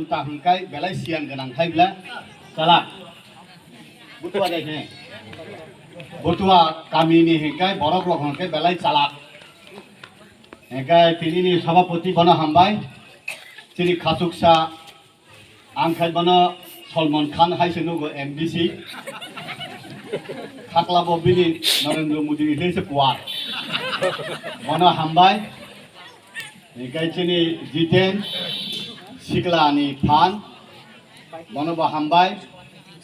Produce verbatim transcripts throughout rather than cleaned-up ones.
Ta hwnkai belai siyan gwnang hai bla chalak. Butua de he. Butua kamini hwnkai borok rok hwnkai belai chalak. Hwnkai tini ni sabapoti bono hambai. Chini khachuksa ang khai bono Salman Khan hai se nugo M D C. Khakla bo bini Narendra Modi ni se kuar. Bono hambai. Hingke chini Jiten Sikla ni phan, bono bo hambai,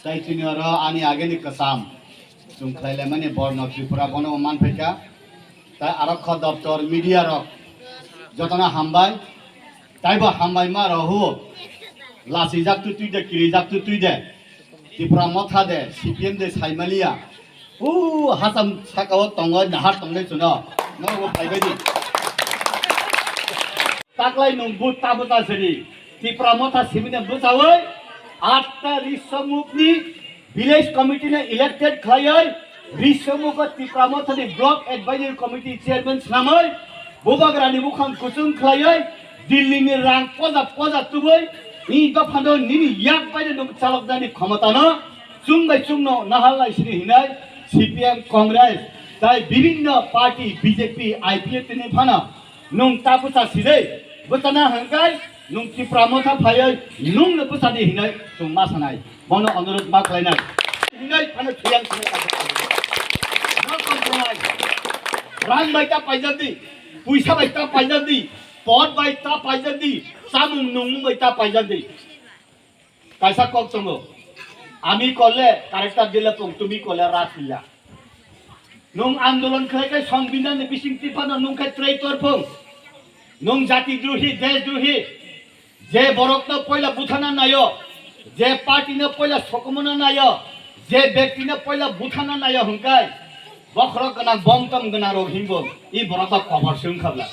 tai chini oro ani ageni kwcham, chwng khlai laimani Borno Tripura, bono bo manphaikha, tai aro kho doptor media rok jotono hambai, tai bo hambai ma rok hu, lachijak tu twi de, kirijak tu twi de. Tipra Motha de, C P M de, Saimaliya. U hasam saka o tongo, nahar tongo chuno. No, o phaibai di. Taklai nung but ta bwta sidi. Tipra Motha simi de bwchawi. Atta Risomukni village committee ne elected khlaiwi. Risomuk o Tipra Motha ni block advisory committee chairman swnamwi. Bubagrani mukhang kuchung khlaiwi, Delhi ni rang poja poja tubui, ni dophano nini yak bai no chaloknani khomotano, chwng bai chwngno nahal lai sini hinai, C P M, Congress, tai bibhinno party, B J P, I P F T ni phano, nung ta bwcha sidai, bwchana hangkai, nung Tipra Motha phaiwi, nung no bwcha di hinai, chwng ma sanai. Bono onurodh ma khlainai. Hinai phano thuyang thuyang kaisa khlainai. No compromise. Rang bai ta paijak di, puisa bai ta paijak di, pot bai ta paijak di, chamung nungmung bai ta paijak di. Kaisa kok tongo. Ami korle character dile pung, tumi korle rat hiya. Nung andolon khlai khai Songbidan ni bising tiphano nung khai traitor phung. Nung jati drohi, desh drohi. Je borokno poila buthana naio, je party no poila sokomona naio, je bekti no poila buthana naio hwnkai, bokhorok gwnang, bom tom gwnang rok hinbo, i borok to kobor se wngkha bla.